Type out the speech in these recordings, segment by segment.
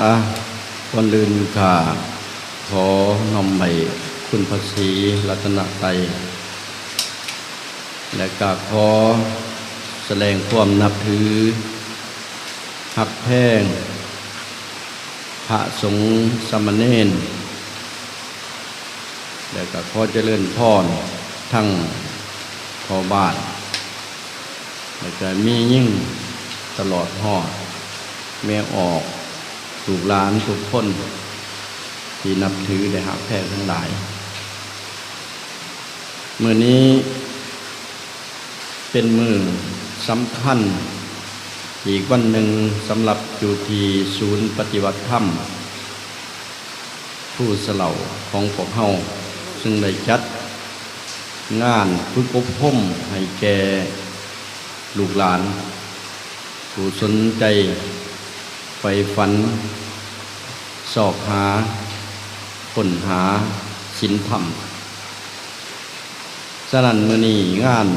ກ່ອນອື່ນຂ້າຂໍນ້ອມໄຫວ້ຄຸນພະສີລັດຕະນະໄຕ ແລະກະຂໍສະແດງຄວາມນັບຖື ຮັກແພງພະສົງສາມະເນນ ແລະກະຂໍຈະເລີນພອນທັງພໍ່ບ້ານ ແລະກະແມ່ຍິງ ຕະຫຼອດຮອດແມ່ອອກ ລູກຫຼານທຸກຄົນທີ່ນັບຖື ແລະຮັກແພງທັງຫຼາຍ. ມື້ນີ້ເປັນມື້ສຳຄັນອີກວັນໜຶ່ງ ສຳລັບຢູ່ທີ່ສູນປະຕິບັດທຳ ພູສະເຫຼົາຂອງພວກເຮົາ ຊຶ່ງໄດ້ຈັດງານຝຶກອົບຮົມໃຫ້ແກ່ລູກຫຼານ ຜູ້ສົນໃຈໃຝ່ຝັນ ຊອກຫາ ຄົ້ນຫາສິນທຳ. ສະນັ້ນ ມື້ນີ້ງານ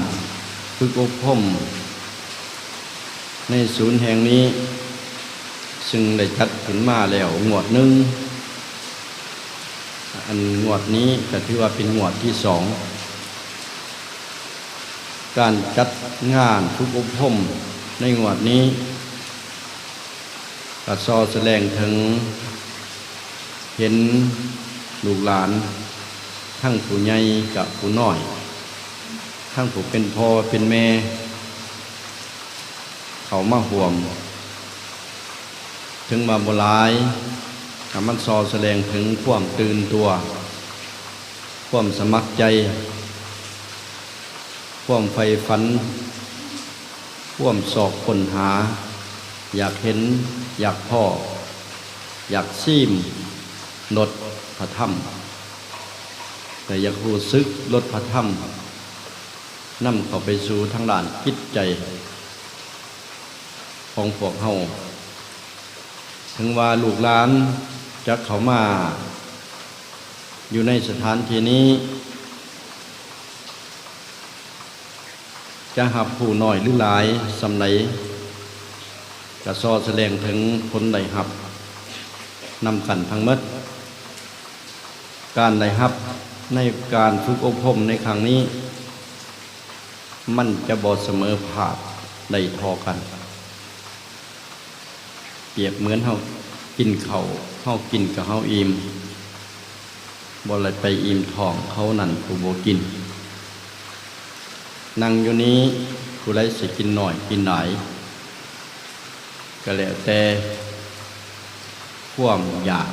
ຝຶກອົບຮົມ ໃນສູນແຫ່ງນີ້ ຊຶ່ງໄດ້ຈັດຂຶ້ນມາແລ້ວງວດໜຶ່ງ, ອັນງວດນີ້ກໍຖືວ່າເປັນງວດທີສອງ. ການຈັດງານຝຶກອົບຮົມໃນງວດນີ້ ກໍສ່ອສະແດງເຖິງ ເຫັນລູກຫຼານ ທັງຜູ້ໃຫຍ່ກະຜູ້ນ້ອຍ, ທັງຜູ້ເປັນພໍ່ເປັນແມ່ ເຂົ້າມາຮ່ວມ, ເຖິງວ່າບໍ່ຫຼາຍ, ກໍມັນສ່ອສະແດງເຖິງຄວາມຕື່ນຕົວ, ຄວາມສະໝັກໃຈ, ຄວາມໃຝ່ຝັນ, ຄວາມຊອກຄົ້ນຫາ, ຢາກເຫັນ, ຢາກພໍ້, ຢາກຊີມລົດພະທຳ ແລະ ຢາກຮູ້ສຶກລົດພະທຳ ນຳເຂົ້າໄປສູ່ທາງດ້ານຈິດໃຈຂອງພວກເຮົາ. ເຖິງວ່າລູກຫຼານຈະເຂົ້າມາຢູ່ໃນສະຖານທີ່ນີ້ ຈະຮັບຮູ້ໜ້ອຍຫຼືຫຼາຍສ່ຳໃດ ກະສ່ອສະແດງເຖິງຜົນໄດ້ຮັບນຳກັນທັງໝົດ. ການໄດ້ຮັບໃນການຝຶກອົບຮົມໃນຄັ້ງນີ້ ມັນຈະບໍ່ສະເໝີພາບໄດ້ທໍ່ກັນ. ປຽບເໝືອນເຮົາກິນເຂົ້າ, ເຮົາກິນກະເຮົາອີ່ມ, ບໍ່ໄດ້ໄປອີ່ມທ້ອງເຂົານັ້ນຜູ້ບໍ່ກິນ. ນັ່ງຢູ່ນີ້ ຜູ້ໃດຊິກິນໜ້ອຍກິນຫຼາຍ ກະແລ້ວແຕ່ຄວາມຢາກ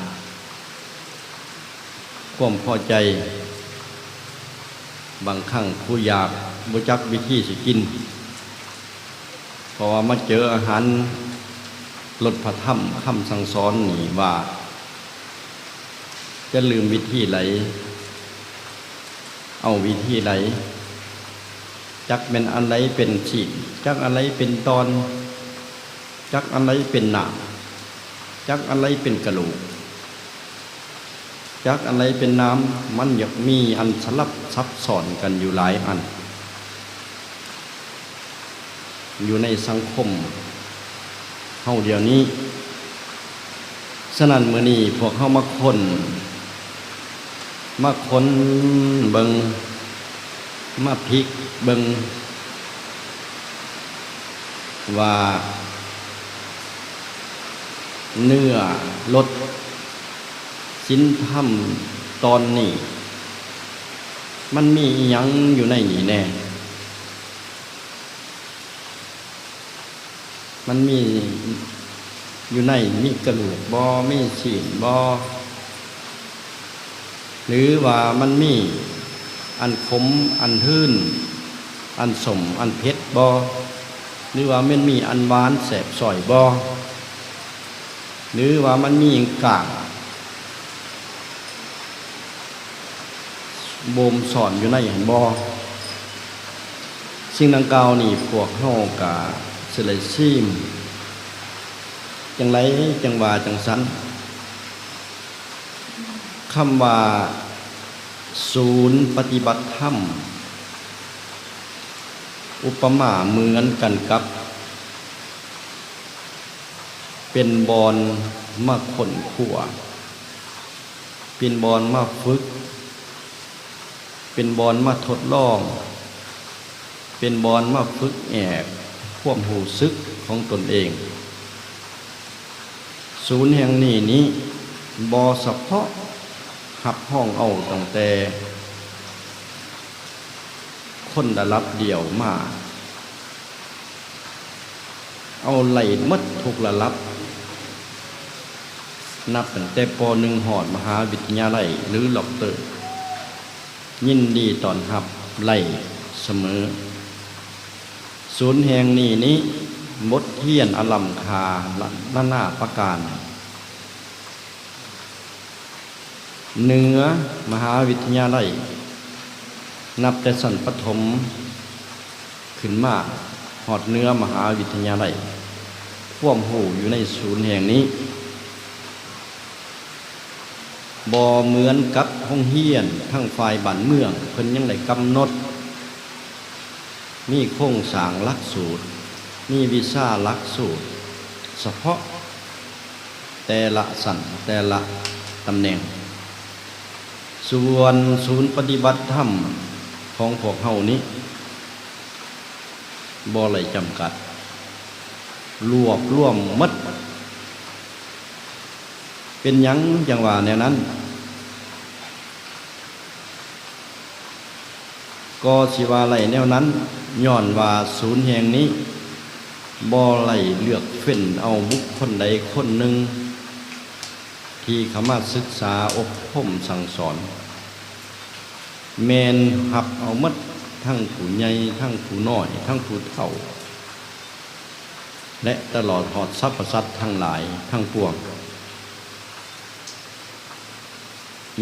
ຄວາມພໍໃຈ. ບາງຄັ້ງຜູ້ຢາກບໍ່ຈັກວິທີຊິກິນ ເພາະວ່າມາເຈີອາຫານລົດພະທຳຄຳສັ່ງສອນນີ້ວ່າ ຈະລືມວິທີໃດ ເອົາວິທີໃດ, ຈັກແມ່ນອັນໃດເປັນຊີ້ນ, ຈັກອັນໃດເປັນຕ່ອນ, ຈັກອັນໃດເປັນໜ້າ, ຈັກອັນໃດເປັນກະໂຫຼກ, ຈັກອັນໃດເປັນນ້ຳ, ມັນຢາກມີອັນສະຫຼັບຊັບຊ້ອນກັນຢູ່ຫຼາຍອັນ ຢູ່ໃນສັງຄົມເຮົາດຽວນີ້. ສະນັ້ນ ມື້ນີ້ພວກເຮົາມາຄົ້ນ ມາຄົ້ນເບິ່ງ ມາພິກເບິ່ງວ່າ ເນື້ອລົດສິນທຳຕອນນີ້ ມັນມີອີ່ຫຍັງຢູ່ໃນນີ້ແດ່? ມັນມີຢູ່ໃນ ມີກະດູກບໍ່? ມີຊີ້ນບໍ່? ຫຼືວ່າມັນມີອັນຂົມ ອັນຮືນ ອັນສົ້ມ ອັນເຜັດບໍ່? ຫຼືວ່າມັນມີອັນຫວານແຊບຊ້ອຍບໍ່? ຫຼືວ່າມັນມີກ້າງ ບົ່ມຊ້ອນຢູ່ໃນຫັ້ນບໍ່? ສິ່ງດັ່ງກ່າວນີ້ ພວກເຮົາກະຊິໄດ້ຊີມ ຈັ່ງໃດຈັ່ງວ່າຈັ່ງຊັ້ນ. ຄຳວ່າສູນປະຕິບັດທຳ ອຸປະມາເໝືອນກັນກັບ ເປັນບ່ອນ ມາຄົ້ນຄວ້າ, ເປັນບ່ອນມາຝຶກ, ເປັນບ່ອນມາທົດລອງ, ເປັນບ່ອນມາຝຶກແອບຄວາມຮູ້ສຶກຂອງຕົນເອງ. ສູນແຫ່ງນີ້ນີ້ ບໍ່ສະເພາະຮັບຮອງເອົາຕັ້ງແຕ່ຄົນລະດັບດຽວມາ, ເອົາໄລ່ໝົດທຸກລະດັບ, ນັບຕັ້ງແຕ່ ປໍໜຶ່ງ ຮອດມະຫາວິທະຍາໄລ ຫຼື ດັອກເຕີ, ຍິນດີຕ້ອນຮັບໄດ້ສະເໝີ. ສູນແຫ່ງນີ້ນີ້ ບົດຮຽນອັນລ້ຳຄ່ານານາປະການ ເໜືອມະຫາວິທະຍາໄລ, ນັບແຕ່ຊັ້ນປະຖົມຂຶ້ນມາຮອດເໜືອມະຫາວິທະຍາໄລ, ຄວາມຮູ້ຢູ່ໃນສູນແຫ່ງນີ້ ບໍ່ເໝືອນກັບໂຮງຮຽນທາງຝ່າຍບ້ານເມືອງ, ເພິ່ນຍັງໄດ້ກຳນົດ ມີໂຄງສ້າງຫຼັກສູດ, ມີວິຊາຫຼັກສູດສະເພາະແຕ່ລະຊັ້ນ, ແຕ່ລະຕຳແໜ່ງ. ສ່ວນສູນປະຕິບັດທຳຂອງພວກເຮົານີ້ ບໍ່ໄດ້ຈຳກັດ, ລວບລວມໝົດ. ເປັນຫຍັງຈັ່ງວ່າແນວນັ້ນ? ກໍຊິວ່າໄດ້ແນວນັ້ນ, ຍ້ອນວ່າສູນແຫ່ງນີ້ບໍ່ໄດ້ເລືອກເຟ້ນເອົາບຸກຄົນໃດຄົນໜຶ່ງທີ່ເຂົ້າມາສຶກສາອົບຮົມສັ່ງສອນ, ແມ່ນຮັບເອົາໝົດ, ທັງຜູ້ໃຫຍ່, ທັງຜູ້ນ້ອຍ, ທັງຜູ້ເຖົ້າ ແລະ ຕະຫຼອດຮອດສັບພະສັດທັງຫຼາຍທັງປວງ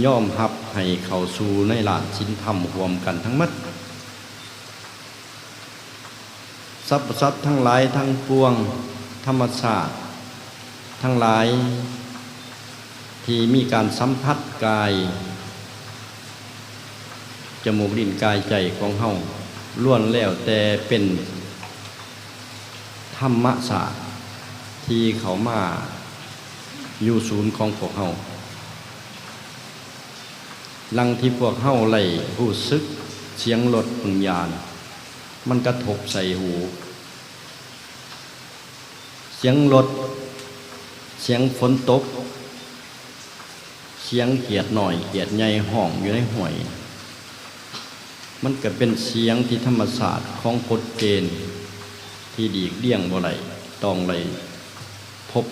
ຍອມຮັບໃຫ້ເຂົ້າສູ່ໃນລ້ານສິນທຳຮ່ວມກັນທັງໝົດ. ສັບພະສັດທັງຫຼາຍທັງປວງ, ທຳມະຊາດທັງຫຼາຍທີ່ມີການສຳຜັດກາຍ, ຈະມູກ, ລີ້ນ, ກາຍ, ໃຈຂອງເຮົາ ລ້ວນແລ້ວແຕ່ເປັນ ທຳມະຊາດທີ່ເຂົ້າມາຢູ່ສູນຂອງພວກເຮົາ. ຫຼັງທີ່ພວກເຮົາໄດ້ຮູ້ສຶກສຽງລົດປຶ້ງຢານ ມັນກະທົບໃສ່ຫູ, ສຽງລົດ, ສຽງຝົນຕົກ, ສຽງຂຽດນ້ອຍຂຽດໃຫຍ່ຮ້ອງຢູ່ໃນຫ້ວຍ, ມັນກະເປັນສຽງທີ່ທຳມະຊາດຂອງກົດເກນທີ່ຫຼີກລ່ຽງບໍ່ໄດ້, ຕ້ອງໄດ້ພົບ,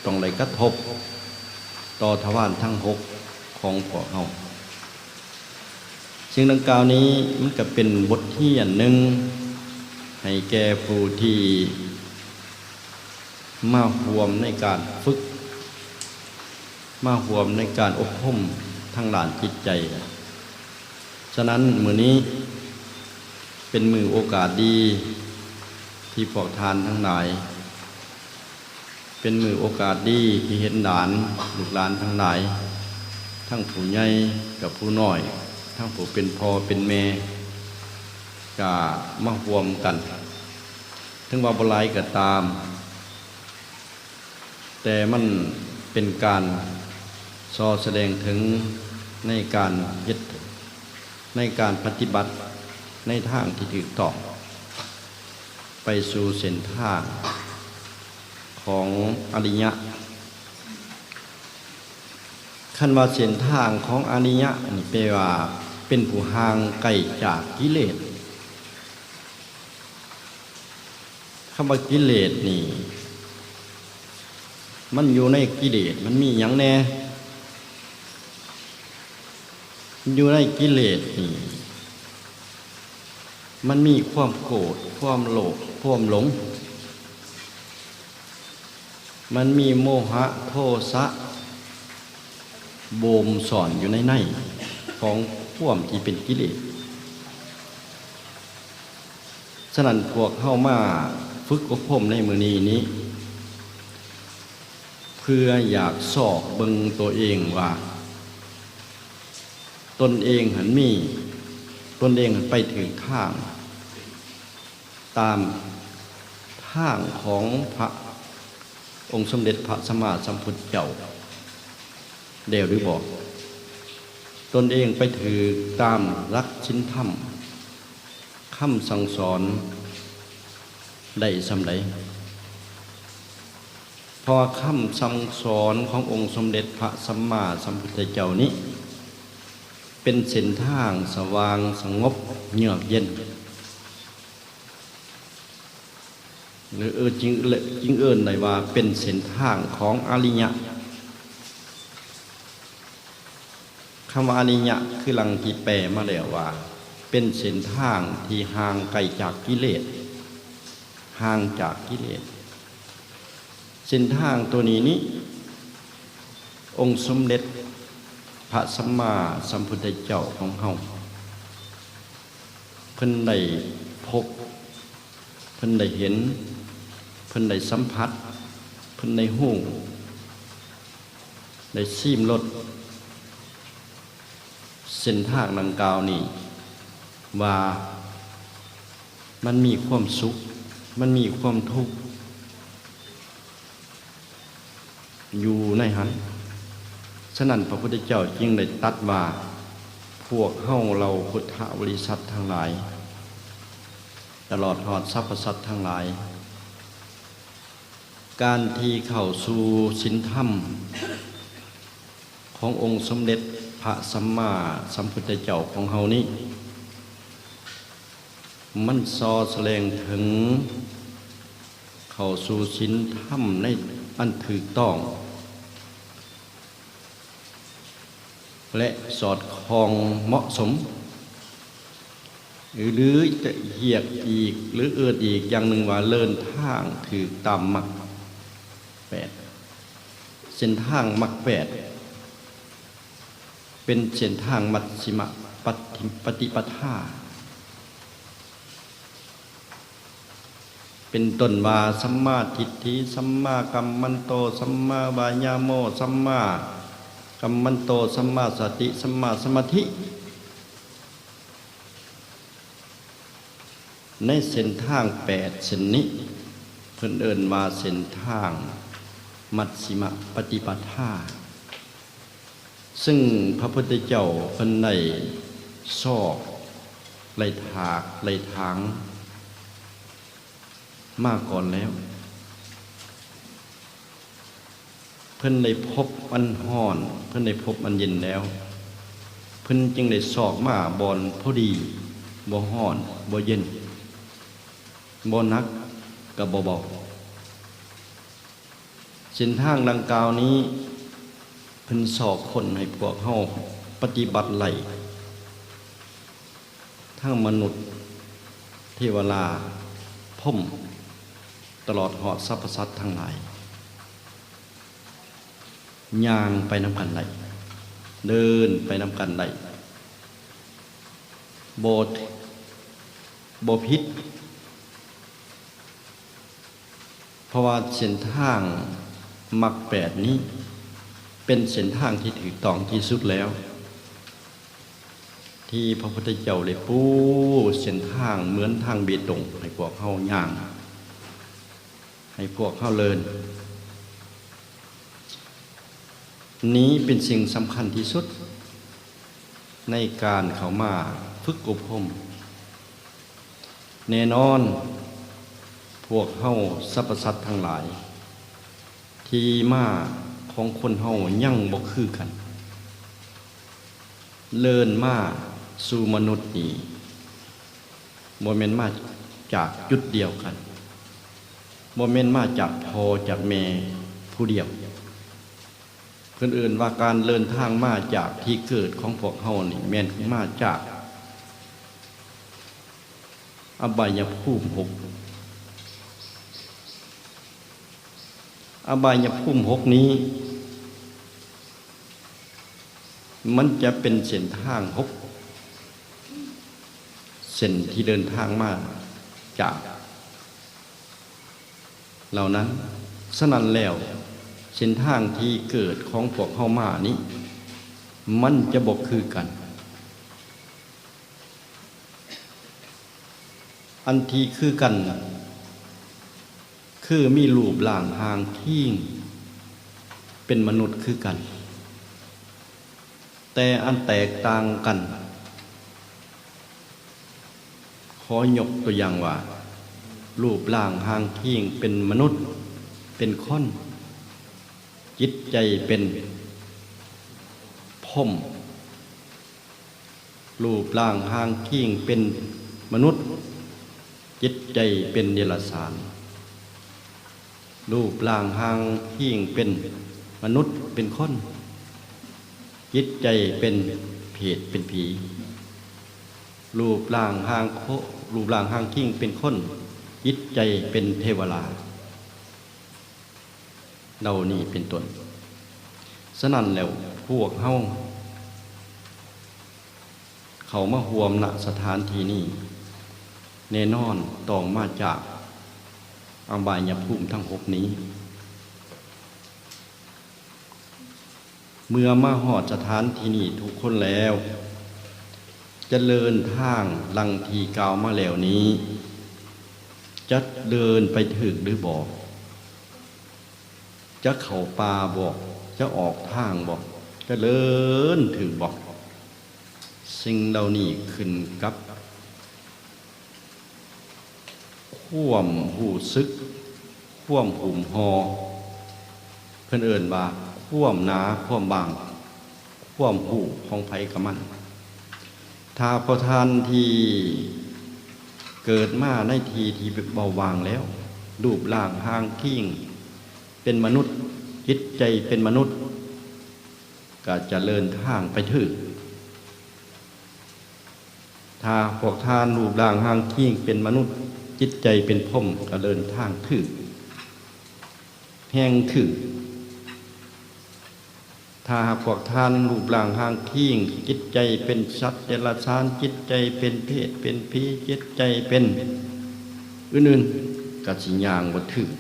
ຕ້ອງໄດ້ກະທົບຕໍ່ທະວານທັງຫົກຂອງພວກເຮົາ. ສິ່ງດັ່ງກ່າວນີ້ມັນກະເປັນບົດຮຽນໜຶ່ງໃຫ້ແກ່ຜູ້ທີ່ມາຮ່ວມໃນການຝຶກ, ມາຮ່ວມໃນການອົບຮົມທາງດ້ານຈິດໃຈ. ສະນັ້ນ ມື້ນີ້ເປັນມື້ໂອກາດດີທີ່ພວກທ່ານທັງຫຼາຍ ເປັນມື້ໂອກາດດີທີ່ເຫັນຫຼານ, ລູກຫຼານທັງຫຼາຍ, ທັງຜູ້ໃຫຍ່ກັບຜູ້ນ້ອຍ, ທັງຜູ້ເປັນພໍ່ເປັນແມ່ ກະມາຮ່ວມກັນ. ເຖິງວ່າບໍ່ຫຼາຍກໍຕາມ, ແຕ່ມັນເປັນການສໍ່ສະແດງເຖິງໃນການເຮັດ, ໃນການປະຕິບັດໃນທາງທີ່ຖືກຕ້ອງ ໄປສູ່ເສັ້ນທາງຂອງອະລິຍະ. ຄັນວ່າເສັ້ນທາງຂອງອະລິຍະນີ້ ແປວ່າເປັນຜູ້ຫ່າງໄກຈາກກິເລດ. ຄຳວ່າກິເລດນີ້ ມັນຢູ່ໃນກິເລດ ມັນມີຫຍັງແດ່? ຢູ່ໃນກິເລດນີ້ ມັນມີຄວາມໂກດ, ຄວາມໂລບ, ຄວາມຫຼົງ, ມັນມີໂມຫະ, ໂທສະ ບົ່ມຊ້ອນຢູ່ໃນໃນຂອງຄວາມທີ່ເປັນກິເລດ. ສະນັ້ນ ພວກເຮົາມາຝຶກອົບຮົມໃນມື້ນີ້ນີ້ ເພື່ອຢາກຊອກເບິ່ງຕົວເອງວ່າ ຕົນເອງຫັ້ນມີ, ຕົນເອງຫັ້ນໄປຖືກທາງ ຕາມທາງຂອງພະ ອົງສົມເດັດພະສຳມາສຳພຸດທະເຈົ້າແລ້ວຫຼືບໍ່? ຕົນເອງໄປຖືກຕາມຫຼັກສິນທຳ ຄຳສັ່ງສອນໄດ້ສ່ຳໃດ? ເພາະວ່າຄຳສັ່ງສອນຂອງອົງສົມເດັດພະສຳມາສຳພຸດທະເຈົ້ານີ້ ເປັນເສັ້ນທາງສະຫວ່າງສະຫງົບເຍືອກເຢັນ ຫຼືເອີ້ນ ຈຶ່ງ ຈຶ່ງເອີ້ນໄດ້ວ່າເປັນເສັ້ນທາງຂອງອະລິຍະ. ຄຳວ່າອະລິຍະ ຄືດັ່ງທີ່ແປມາແລ້ວວ່າ ເປັນເສັ້ນທາງທີ່ຫ່າງໄກຈາກກິເລດ, ຫ່າງຈາກກິເລດ. ເສັ້ນທາງຕົວນີ້ນີ້ ອົງສົມເດັດພະສຳມາສຳພຸດທະເຈົ້າຂອງເຮົາ ເພິ່ນໄດ້ພົບ, ເພິ່ນໄດ້ເຫັນ, ເພິ່ນໄດ້ສຳຜັດ, ເພິ່ນໄດ້ຮູ້, ໄດ້ຊີມລົດເສັ້ນທາງດັ່ງກ່າວນີ້ວ່າ ມັນມີຄວາມສຸກ, ມັນມີຄວາມທຸກ ຢູ່ໃນຫັ້ນ. ສະນັ້ນ ພະພຸດທະເຈົ້າຈຶ່ງໄດ້ຕັດວ່າ ພວກເຮົາເຫຼົ່າພຸດທະບໍລິສັດທັງຫຼາຍ ຕະຫຼອດຮອດສັບພະສັດທັງຫຼາຍ ການທີ່ເຂົ້າສູ່ສິນທຳຂອງອົງສົມເດັດພະສຳມາສຳພຸດທະເຈົ້າຂອງເຮົານີ້ ມັນສ່ອສະແດງເຖິງເຂົ້າສູ່ສິນທຳໃນອັນຖືກຕ້ອງ ແລະ ສອດຄ່ອງເໝາະສົມ ຫຼືຈະຮຽກອີກ ຫຼືເອີ້ນອີກຢ່າງໜຶ່ງວ່າເດີນທາງຖືກຕາມມັກແປດ. ເສັ້ນທາງມັກແປດ ເປັນເສັ້ນທາງມັດຊິມະປະຕິ ປະຕິປະທາ ເປັນຕົ້ນວ່າ ສຳມາທິດຖິ, ສຳມາກັມມັນໂຕ, ສຳມາວາຍາໂມ, ສຳມາກັມມັນໂຕ, ສຳມາສະຕິ, ສຳມາສະມາທິ. ໃນເສັ້ນທາງແປດເສັ້ນນີ້ ເພິ່ນເອີ້ນວ່າເສັ້ນທາງມັດຊິມະປະຕິປະທາ ຊຶ່ງພະພຸດທະເຈົ້າເພິ່ນໄດ້ຊອກ ໄດ້ຖາກ ໄດ້ຖາງມາກ່ອນແລ້ວ. ເພິ່ນໄດ້ພົບອັນຮ້ອນ, ເພິ່ນໄດ້ພົບອັນເຢັນແລ້ວ, ເພິ່ນຈຶ່ງໄດ້ຊອກມາບ່ອນພໍດີ, ບໍ່ຮ້ອນ, ບໍ່ເຢັນ, ບໍ່ໜັກ, ກໍບໍ່ເບົາ. ເສັ້ນທາງດັ່ງກ່າວນີ້ ເພິ່ນຊອກຄົ້ນໃຫ້ພວກເຮົາປະຕິບັດໄດ້ ທັງມະນຸດ, ເທວະດາ, ພົມ ຕະຫຼອດຮອດສັບພະສັດທັງຫຼາຍ ຍ່າງໄປນຳກັນໄດ້, ເດີນໄປນຳກັນໄດ້, ບໍ່ ບໍ່ຜິດ. ເພາະວ່າເສັ້ນທາງມັກແປດນີ້ ເປັນເສັ້ນທາງທີ່ຖືກຕ້ອງທີ່ສຸດແລ້ວ ທີ່ພະພຸດທະເຈົ້າໄດ້ປູເສັ້ນທາງເໝືອນທາງເບຕົງໃຫ້ພວກເຮົາຍ່າງ, ໃຫ້ພວກເຮົາເດີນ. ນີ້ເປັນສິ່ງສຳຄັນທີ່ສຸດໃນການເຂົ້າມາຝຶກອົບຮົມ. ແນ່ນອນ, ພວກເຮົາສັບພະສັດທັງຫຼາຍທີ່ມາຂອງຄົນເຮົາຍັງບໍ່ຄືກັນ. ເດີນມາສູ່ມະນຸດນີ້ ບໍ່ແມ່ນມາຈາກຈຸດດຽວກັນ, ບໍ່ແມ່ນມາຈາກພໍ່ຈາກແມ່ຜູ້ດຽວ. ເພິ່ນເອີ້ນວ່າການເດີນທາງມາຈາກທີ່ເກີດຂອງພວກເຮົານີ້ ແມ່ນມາຈາກອະບາຍຍະພູມຫົກ. ອະບາຍຍະພູມຫົກນີ້ ມັນຈະເປັນເສັ້ນທາງຫົກເສັ້ນທີ່ເດີນທາງມາຈາກເຫຼົ່ານັ້ນ. ສະນັ້ນແລ້ວ, ເສັ້ນທາງທີ່ເກີດຂອງພວກເຮົາມານີ້ ມັນຈະບໍ່ຄືກັນ. ອັນທີ່ຄືກັນ ຄືມີຮູບຮ່າງຮ່າງຄີງເປັນມະນຸດຄືກັນ, ແຕ່ອັນແຕກຕ່າງກັນ ຂໍຍົກຕົວຢ່າງວ່າ ຮູບຮ່າງຮ່າງຄີງເປັນມະນຸດ ເປັນຄົນ, ຈິດໃຈເປັນພົມ. ຮູບຮ່າງຮ່າງຄີງເປັນມະນຸດ, ຈິດໃຈເປັນເດຍລະສານ. ຮູບຮ່າງຮ່າງຄີງເປັນມະນຸດ ເປັນຄົນ, ຈິດໃຈເປັນເປດເປັນຜີ. ຮູບຮ່າງຮ່າງໂຄ ຮູບຮ່າງຮ່າງຄີງເປັນຄົນ, ຈິດໃຈເປັນເທວະລາດ ເຫຼົ່ານີ້ເປັນຕົ້ນ. ສະນັ້ນແລ້ວ ພວກເຮົາເຂົ້າມາຮ່ວມ ນະ ສະຖານທີ່ນີ້ ແນ່ນອນຕ້ອງມາຈາກອະບາຍຍະພູມທັງຫົກນີ້. ເມື່ອມາຮອດສະຖານທີ່ນີ້ທຸກຄົນແລ້ວ, ຈະເດີນທາງດັ່ງທີ່ກ່າວມາແລ້ວນີ້ ຈະເດີນໄປຖືກຫຼືບໍ່? ຈະເຂົ້າປ່າບໍ່? ຈະອອກທາງບໍ່? ຈະເດີນຖືກບໍ່? ສິ່ງເຫຼົ່ານີ້ຂຶ້ນກັບຄວາມຮູ້ສຶກ, ຄວາມຫຸ້ມຫໍ່, ເພິ່ນເອີ້ນວ່າຄວາມໜາຄວາມບາງ, ຄວາມຮູ້ຂອງໃຜກັບມັນ. ຖ້າພວກທ່ານທີ່ເກີດມາໃນທີ່ທີ່ເບົາບາງແລ້ວ, ຮູບຮ່າງຮ່າງຄີງເປັນມະນຸດ, ຈິດໃຈເປັນມະນຸດ, ກໍຈະເດີນທາງໄປຖືກ. ຖ້າພວກທ່ານຮູບຮ່າງຮ່າງຄີງເປັນມະນຸດ, ຈິດໃຈເປັນພົມ, ກໍເດີນທາງຖືກ, ແຮ່ງຖືກ. ຖ້າຫາກພວກທ່ານຮູບຮ່າງຮ່າງຄີງ, ຈິດໃຈເປັນສັດເດຍລະສານ, ຈິດໃຈເປັນເປດເປັນຜີ, ຈິດໃຈເປັນອື່ນໆ, ກໍຊິຍ່າງບໍ່ຖືກ.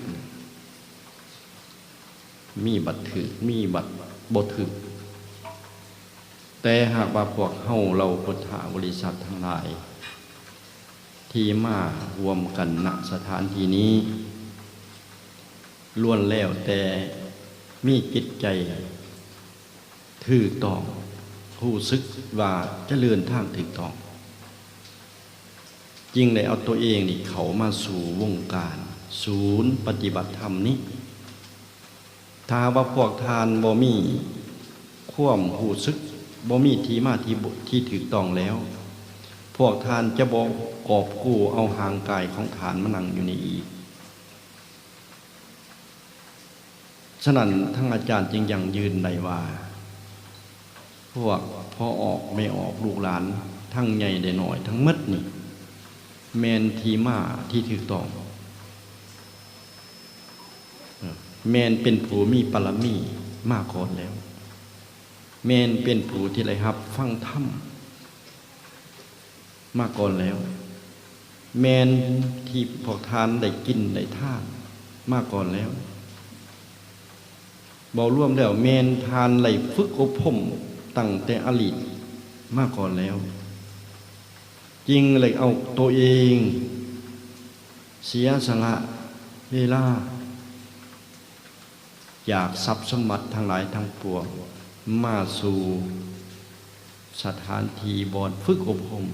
ມີບັດຖືກ, ມີບັດບໍ່ຖືກ. ແຕ່ຫາກວ່າພວກເຮົາເຫຼົ່າພຸດທະບໍລິສັດທັງຫຼາຍ ທີ່ມາຮ່ວມກັນ ນະ ສະຖານທີ່ນີ້ ລ້ວນແລ້ວແຕ່ມີຈິດໃຈຖືກຕ້ອງ, ຮູ້ສຶກວ່າຈະເດີນທາງຖືກຕ້ອງ, ຈຶ່ງໄດ້ເອົາຕົວເອງນີ້ເຂົ້າມາສູ່ວົງການສູນປະຕິບັດທຳນີ້. ຖ້າຫາກວ່າພວກທ່ານບໍ່ມີຄວາມຮູ້ສຶກ, ບໍ່ມີທີ່ມາທີ່ ທີ່ຖືກຕ້ອງແລ້ວ, ພວກທ່ານຈະບໍ່ກອບກູ້ເອົາຮ່າງກາຍຂອງທ່ານມານັ່ງຢູ່ນີ້ອີກ. ສະນັ້ນ ທາງອາຈານຈຶ່ງຢັ້ງຢືນໄດ້ວ່າ ພວກພໍ່ອອກແມ່ອອກ ລູກຫຼານ ທັງໃຫຍ່ແລະນ້ອຍ ທັງໝົດນີ້ ແມ່ນທີ່ມາທີ່ຖືກຕ້ອງ, ແມ່ນເປັນຜູ້ມີບາລະມີມາກ່ອນແລ້ວ, ແມ່ນເປັນຜູ້ທີ່ໄດ້ຮັບຟັງທຳ ມາກ່ອນແລ້ວ, ແມ່ນທີ່ພວກທ່ານໄດ້ກິນໄດ້ທານມາກ່ອນແລ້ວ, ເວົ້າລວມແລ້ວແມ່ນທ່ານໄດ້ຝຶກອົບຮົມຕັ້ງແຕ່ອະດີດມາກ່ອນແລ້ວ, ຈຶ່ງໄດ້ເອົາໂຕເອງເສຍສະຫຼະເວລາ ຈາກຊັບສົມບັດທັງຫຼາຍທັງປວງ ມາສູ່ສະຖານທີ່ບ່ອນຝຶກອົບຮົມ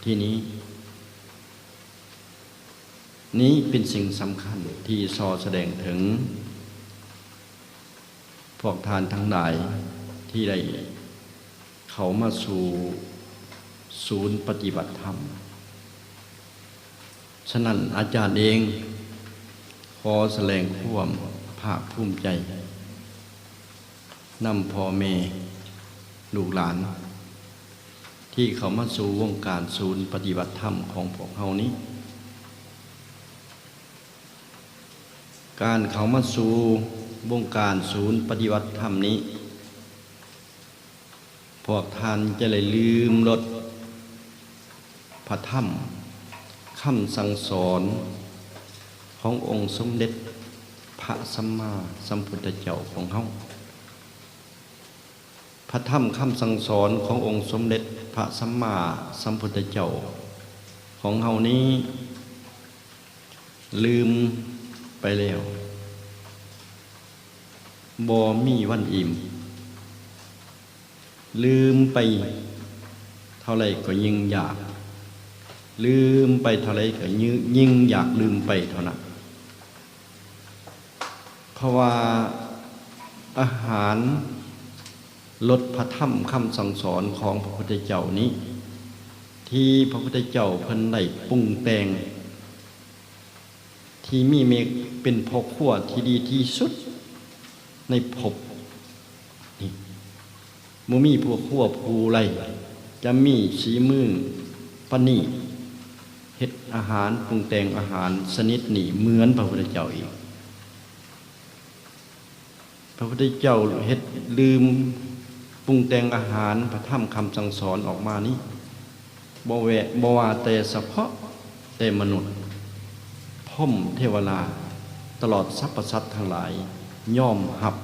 ທີ່ນີ້. ນີ້ເປັນສິ່ງສຳຄັນທີ່ສໍ້ສະແດງເຖິງພວກທ່ານທັງຫຼາຍທີ່ໄດ້ເຂົ້າມາສູ່ສູນປະຕິບັດທຳ. ສະນັ້ນ ອາຈານເອງຂໍສະແດງຄວາມພາກພູມໃຈນຳພໍ່ແມ່ລູກຫຼານ ທີ່ເຂົ້າມາສູ່ວົງການສູນປະຕິບັດທຳຂອງພວກເຮົານີ້. ການເຂົ້າມາສູ່ວົງການສູນປະຕິບັດທຳນີ້ ພວກທ່ານຈະໄດ້ລືມລົດພະທຳຄຳສັ່ງສອນຂອງອົງສົມເດັດພະສຳມາສຳພຸດທະເຈົ້າຂອງເຮົາ. ພະທຳຄຳສັ່ງສອນຂອງອົງສົມເດັດພະສຳມາສຳພຸດທະເຈົ້າຂອງເຮົານີ້ ລືມ ໄປແລ້ວ ບໍ່ມີວັນອີ່ມ. ລືມໄປເທົ່າໃດກໍຍິ່ງຢາກ, ລືມໄປເທົ່າໃດກໍຍິ່ງ ຍິ່ງຢາກລືມໄປເທົ່ານັ້ນ. ເພາະວ່າອາຫານລົດພະທຳຄຳສັ່ງສອນຂອງພະພຸດທະເຈົ້ານີ້ ທີ່ພະພຸດທະເຈົ້າເພິ່ນໄດ້ປຸງແຕ່ງ ທີ່ມີເມກເປັນພໍ່ຄົວທີ່ດີທີ່ສຸດໃນພົບນີ້. ບໍ່ມີພໍ່ຄົວຜູ້ໃດຈະມີສີມືປານນີ້ ເຮັດອາຫານ ປຸງແຕ່ງອາຫານຊະນິດນີ້ເໝືອນພະພຸດທະເຈົ້າອີກ. ພະພຸດທະເຈົ້າເຮັດລືມປຸງແຕ່ງອາຫານ ພະທຳຄຳສັ່ງສອນອອກມານີ້ ບໍ່ແວ່ ບໍ່ວ່າແຕ່ສະເພາະແຕ່ມະນຸດ, ພົມເທວະລາ ຕະຫຼອດສັບພະສັດທັງຫຼາຍ ຍອມຮັບ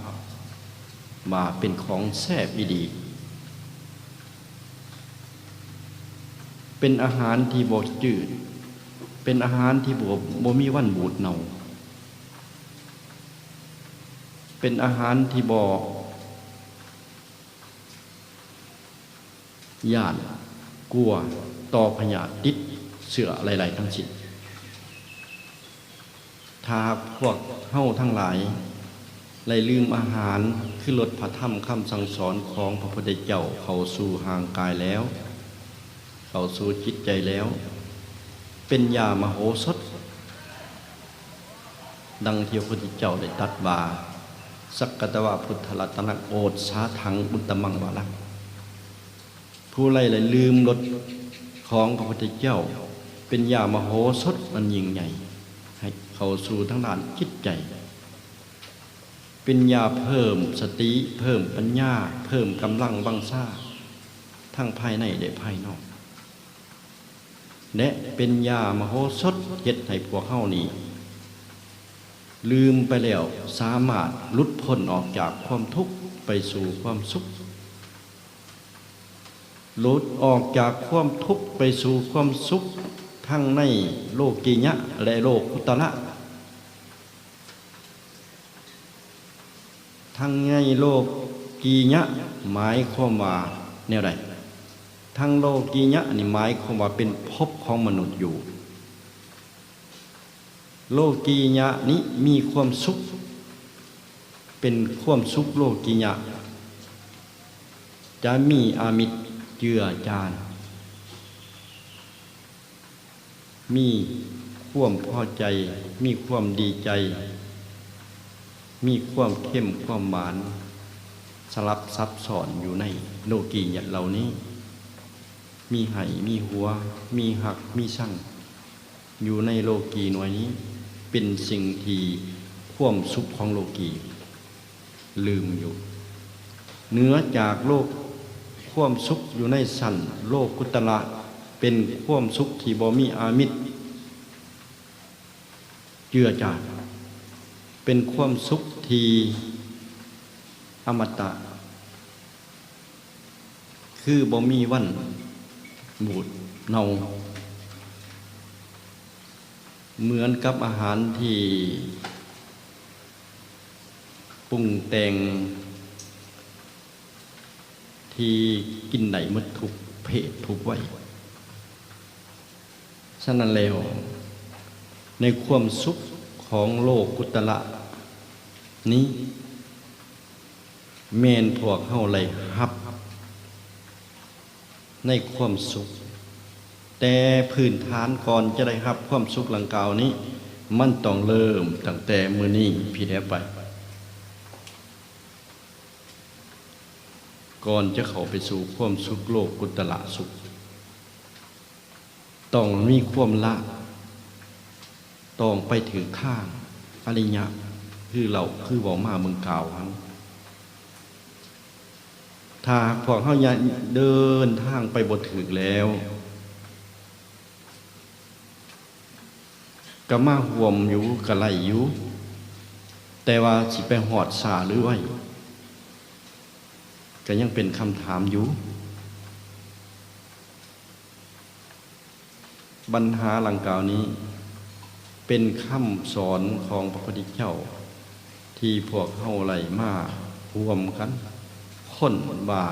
ວ່າເປັນຂອງແຊບອີ່ຫຼີ, ເປັນອາຫານທີ່ບໍ່ຈືດ, ເປັນອາຫານທີ່ບໍ່ ບໍ່ມີວັນບູດເນົ່າ. ເປັນອາຫານທີ່ບໍ່ຢ້ານກົວຕໍ່ພະຍາດຕິດເຊື້ອໃດໆທັງສິ້ນ. ຖ້າຫາກພວກເຮົາທັງຫຼາຍໄດ້ລືມອາຫານ ຄືລົດພະທຳຄຳສັ່ງສອນຂອງພະພຸດທະເຈົ້າເຂົ້າສູ່ຮ່າງກາຍແລ້ວ, ເຂົ້າສູ່ຈິດໃຈແລ້ວ ເປັນຢາມະໂຫສົດ, ດັ່ງທີ່ພະພຸດທະເຈົ້າໄດ້ຕັດວ່າ ສັກກະຕະວະພຸດທະລັດຕະນະໂອດສາທັງອຸດຕະມັງວາລັງ. ຜູ້ໃດໄດ້ລືມລົດຂອງພະພຸດທະເຈົ້າ ເປັນຢາມະໂຫສົດອັນຍິ່ງໃຫຍ່ ໃຫ້ເຂົ້າສູ່ທາງດ້ານຈິດໃຈ, ເປັນຢາເພີ່ມສະຕິ, ເພີ່ມປັນຍາ, ເພີ່ມກຳລັງວັງຊາ ທັງພາຍໃນ ແລະ ພາຍນອກ ແລະ ເປັນຢາມະໂຫສົດ ເຮັດໃຫ້ພວກເຮົານີ້ລືມໄປແລ້ວ ສາມາດຫຼຸດພົ້ນອອກຈາກຄວາມທຸກໄປສູ່ຄວາມສຸກ, ຫຼຸດອອກຈາກຄວາມທຸກໄປສູ່ຄວາມສຸກ ທັງໃນໂລກີຍະ ແລະ ໂລກຸດຕະລະ. ທັງໃນໂລກີຍະ ໝາຍຄວາມວ່າແນວໃດ? ທັງໂລກີຍະນີ້ໝາຍຄວາມວ່າເປັນພົບຂອງມະນຸດຢູ່. ໂລກີຍະນີ້ມີຄວາມສຸກ, ເປັນຄວາມສຸກໂລກີຍະ, ຈະມີອາມິດເຈືອຈານ. ມີຄວາມພໍໃຈ, ມີຄວາມດີໃຈ, ມີຄວາມເຄັມຄວາມຫວານ ສະຫຼັບສັບຊ້ອນຢູ່ໃນໂລກີຍະເຫຼົ່ານີ້. ມີໄຫ້ມີຫົວ, ມີຮັກມີຊັງ ຢູ່ໃນໂລກີໜ່ວຍນີ້ ເປັນສິ່ງທີ່ຄວາມສຸກຂອງໂລກີ ລືມຢູ່. ເໜືອຈາກໂລກ ຄວາມສຸກຢູ່ໃນຊັ້ນໂລກຸດຕະລະ ເປັນຄວາມສຸກທີ່ບໍ່ມີອາມິດເຈືອຈານ, ເປັນຄວາມສຸກທີ່ອະມະຕະ ຄືບໍ່ມີວັນບູດເນົ່າ. ເໝືອນກັບອາຫານທີ່ປຸງແຕ່ງ ທີ່ກິນໄດ້ໝົດທຸກເພດທຸກໄວ. ສະນັ້ນແລ້ວ ໃນຄວາມສຸກຂອງໂລກຸດຕະລະນີ້ ແມ່ນພວກເຮົາໄດ້ຮັບ ໃນຄວາມສຸກ, ແຕ່ພື້ນຖານກ່ອນຈະໄດ້ຮັບຄວາມສຸກດັ່ງກ່າວນີ້ ມັນຕ້ອງເລີ່ມຕັ້ງແຕ່ມື້ນີ້ພີ້ແລ້ວໄປ, ກ່ອນຈະເຂົ້າໄປສູ່ຄວາມສຸກໂລກຸດຕະລະສຸກ ຕ້ອງມີຄວາມລະ ຕ້ອງໄປຖືກທາງອະລິຍະ ຄືເລົ່າ ຄືເວົ້າມາເມື່ອກ່າວຫັ້ນ. ຖ້າຫາກພວກເຮົາຍັງເດີນທາງໄປບໍ່ຖືກແລ້ວ ກໍມາຮ່ວມຢູ່ກໍໄດ້ຢູ່, ແຕ່ວ່າຊິໄປຮອດຊ້າຫຼືໄວ ກໍຍັງເປັນຄຳຖາມຢູ່. ບັນຫາດັ່ງກ່າວນີ້ ເປັນຄຳສອນຂອງພະພຸດທະເຈົ້າ ທີ່ພວກເຮົາໄດ້ມາຮ່ວມກັນຄົ້ນວ່າ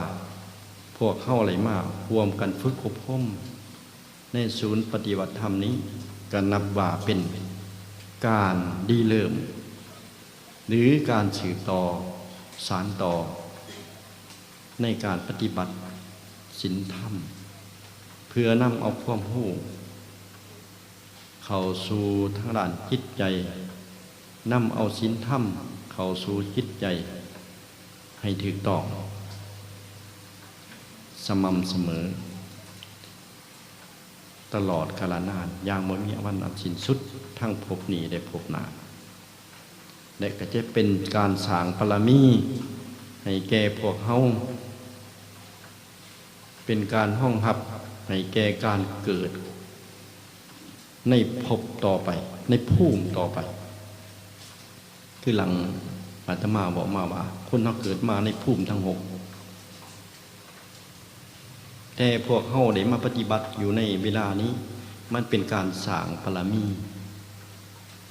ພວກເຮົາໄດ້ມາຮ່ວມກັນຝຶກອົບຮົມໃນສູນປະຕິບັດທຳນີ້ ກໍນັບວ່າເປັນການລິເລີ່ມ ຫຼື ການສືບຕໍ່ ສານຕໍ່ ໃນການປະຕິບັດສິນທຳ ເພື່ອນຳເອົາຄວາມຮູ້ ເຂົ້າສູ່ທາງດ້ານຈິດໃຈ, ນຳເອົາສິນທຳເຂົ້າສູ່ຈິດໃຈໃຫ້ຖືກຕ້ອງ, ສະໝ່ຳສະເໝີ, ຕະຫຼອດກາລະນານ, ຢ່າງບໍ່ມີວັນອັນສິ້ນສຸດ, ທັງພົບນີ້ ແລະ ພົບໜ້າ. ແລະ ກໍຈະເປັນການສ້າງບາລະມີໃຫ້ແກ່ພວກເຮົາ, ເປັນການຮອງຮັບໃຫ້ແກ່ການເກີດໃນພົບຕໍ່ໄປ, ໃນພູມຕໍ່ໄປ. ຄືຫຼັງອາດຕະມາບອກມາວ່າ ຄົນເຮົາເກີດມາໃນພູມທັງຫົກ. ແຕ່ພວກເຮົາໄດ້ມາປະຕິບັດຢູ່ໃນເວລານີ້ ມັນເປັນການສ້າງບາລະມີ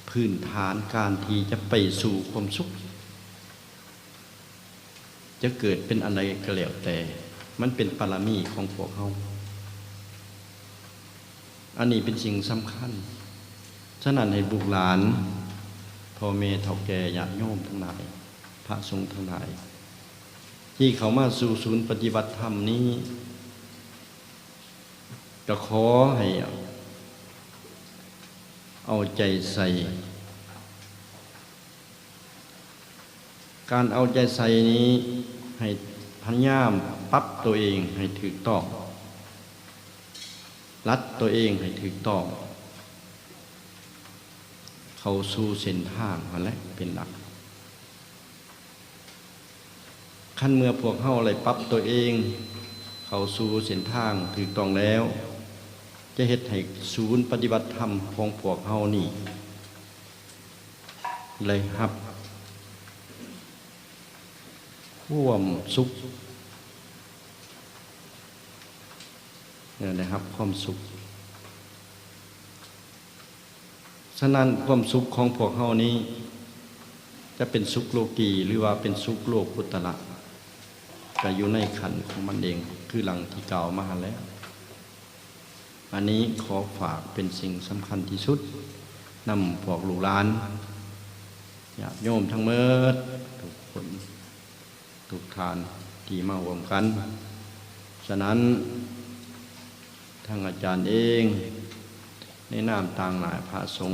ພື້ນຖານການທີ່ຈະໄປສູ່ຄວາມສຸກ. ຈະເກີດເປັນອັນໃດກໍແລ້ວແຕ່, ມັນເປັນບາລະມີຂອງພວກເຮົາ. ອັນນີ້ເປັນສິ່ງສຳຄັນ. ສະນັ້ນໃຫ້ລູກຫຼານ, ພໍ່ແມ່ເຖົ້າແກ່, ຍາດໂຍມທັງຫຼາຍ, ພະສົງທັງຫຼາຍ ທີ່ເຂົ້າມາສູ່ສູນປະຕິບັດທຳນີ້ ກໍຂໍໃຫ້ເອົາໃຈໃສ່. ການເອົາໃຈໃສ່ນີ້ ໃຫ້ພະຍາຍາມປັບຕົວເອງໃຫ້ຖືກຕ້ອງ, ລັດຕົວເອງໃຫ້ຖືກຕ້ອງ, ເຂົ້າສູ່ເສັ້ນທາງຫັ້ນແຫຼະເປັນຫຼັກ. ຄັນເມື່ອພວກເຮົາໄດ້ປັບຕົວເອງເຂົ້າສູ່ເສັ້ນທາງຖືກຕ້ອງແລ້ວ, ຈະເຮັດໃຫ້ສູນປະຕິບັດທຳຂອງພວກເຮົານີ້ ໄດ້ຮັບຄວາມສຸກ, ໄດ້ຮັບຄວາມສຸກ. ສະນັ້ນ ຄວາມສຸກຂອງພວກເຮົານີ້ ຈະເປັນສຸກໂລກີ ຫຼືວ່າເປັນສຸກໂລກຸດຕະລະ ກໍຢູ່ໃນຂັ້ນຂອງມັນເອງ ຄືດັ່ງທີ່ກ່າວມາຫັ້ນແຫຼະ. ອັນນີ້ຂໍຝາກເປັນສິ່ງສຳຄັນທີ່ສຸດ ນຳພວກລູກຫຼານ ຍາດໂຍມທັງໝົດ ທຸກຄົນ ທຸກທ່ານທີ່ມາຮ່ວມກັນ. ສະນັ້ນ ທາງອາຈານເອງ ໃນນາມຕາງໜ້າພະສົງ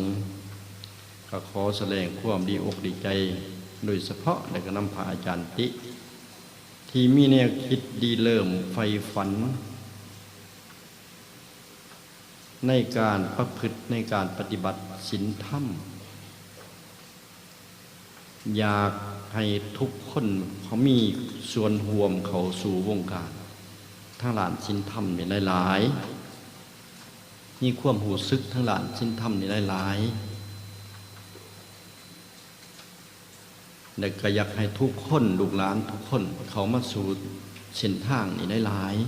ກໍຂໍສະແດງຄວາມດີອົກດີໃຈ ໂດຍສະເພາະ ແລະ ກໍນຳພະອາຈານຕິ ທີ່ມີແນວຄິດລິເລີ່ມໃຝ່ຝັນ ໃນການປະພຶດ ໃນການປະຕິບັດສິນທຳ. ຢາກໃຫ້ທຸກຄົນເຂົາມີສ່ວນຮ່ວມເຂົ້າສູ່ວົງການທາງດ້ານສິນທຳນີ້ຫຼາຍໆ, ມີຄວາມຮູ້ສຶກທາງດ້ານສິນທຳນີ້ຫຼາຍໆ ແລະ ກໍຢາກໃຫ້ທຸກຄົນ ລູກຫຼານທຸກຄົນເຂົ້າມາສູ່ເສັ້ນທາງນີ້ຫຼາຍໆ.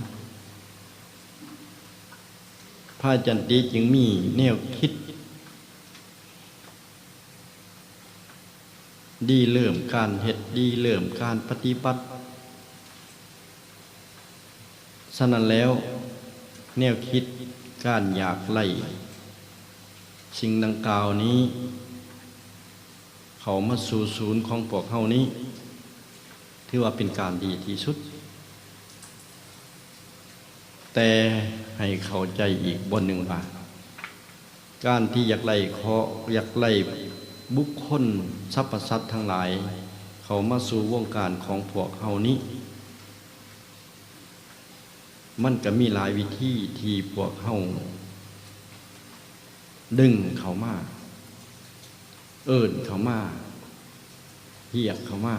ພະອາຈານຕິຈຶ່ງມີແນວຄິດ ລິເລີ່ມການເຮັດ, ລິເລີ່ມການປະຕິບັດ. ສະນັ້ນແລ້ວ, ແນວຄິດການຢາກໄດ້ສິ່ງດັ່ງກ່າວນີ້ ເຂົ້າມາສູ່ສູນຂອງພວກເຮົານີ້ ຖືວ່າເປັນການດີທີ່ສຸດ. ແຕ່ໃຫ້ເຂົ້າໃຈອີກບ່ອນໜຶ່ງວ່າ ການທີ່ຢາກໄດ້ເຄາະ, ຢາກໄດ້ບຸກຄົນສັບພະສັດທັງຫຼາຍເຂົ້າມາສູ່ວົງການຂອງພວກເຮົານີ້ ມັນກໍມີຫຼາຍວິທີທີ່ພວກເຮົາດຶງເຂົ້າມາ, ເອີ້ນເຂົ້າມາ, ຮຽກເຂົ້າມາ.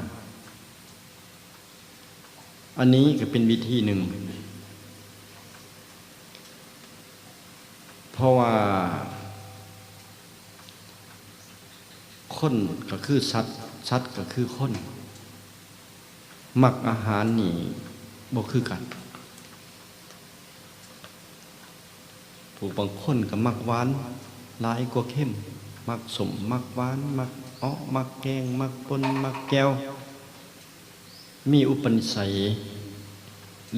ອັນນີ້ກໍເປັນວິທີໜຶ່ງ ເພາະວ່າຄົນກໍຄືສັດ, ສັດກໍຄືຄົນ, ມັກອາຫານນີ້ບໍ່ຄືກັນ. ຜູ້ບາງຄົນກໍມັກຫວານຫຼາຍກວ່າເຄັມ, ມັກສົ້ມ ມັກຫວານ ມັກເອາະ ມັກແກງ ມັກປົ່ນ ມັກແຈ່ວ ມີອຸປະນິໄສ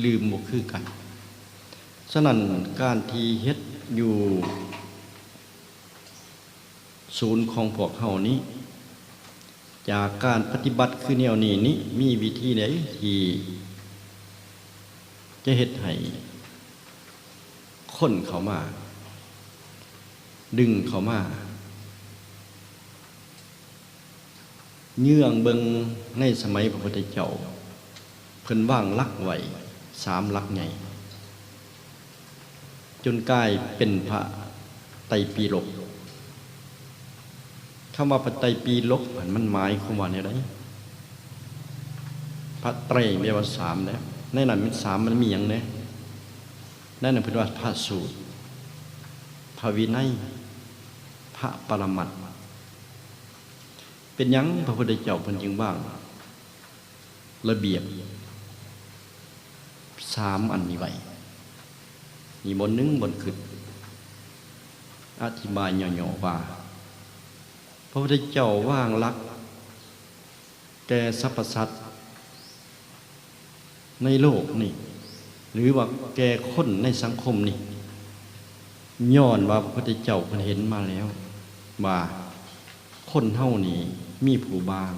ລືມບໍ່ຄືກັນ. ສະນັ້ນ ການທີ່ເຮັດຢູ່ສູນຂອງພວກເຮົານີ້ ຈາກການປະຕິບັດຄືແນວນີ້ນີ້ ມີວິທີໃດທີ່ຈະເຮັດໃຫ້ຄົນເຂົ້າມາ ດຶງເຂົ້າມາ ເຍືອງເບິ່ງໃນສະໄໝພະພຸດທະເຈົ້າ ເພິ່ນວາງຫຼັກໄວ້ສາມຫຼັກໃຫຍ່ ຈົນກາຍເປັນພະໄຕປີລົກ. ຄຳວ່າພະໄຕປີລົກຫັ້ນ ມັນໝາຍຄວາມວ່າແນວໃດ? ພະໄຕແປວ່າສາມແຫຼະ ໃນນັ້ນແມ່ນສາມ ມັນມີຫຍັງແດ່? ໃນນັ້ນເພິ່ນວ່າພະສູດ ພະວິໄນ ພະປະລະມັດ. ເປັນຫຍັງພະພຸດທະເຈົ້າເພິ່ນຈຶ່ງວາງລະບຽບສາມອັນນີ້ໄວ້? ມີບ່ອນໜຶ່ງບ່ອນຄຶດ ອະທິບາຍຫຍໍ້ໆວ່າ ພະພຸດທະເຈົ້າວາງຫຼັກແກ່ສັບພະສັດ ໃນໂລກນີ້ ຫຼືວ່າແກ່ຄົນໃນສັງຄົມນີ້ ຍ້ອນວ່າພະພຸດທະເຈົ້າເພິ່ນເຫັນມາແລ້ວວ່າ ຄົນເຮົານີ້ມີຜູ້ບາງ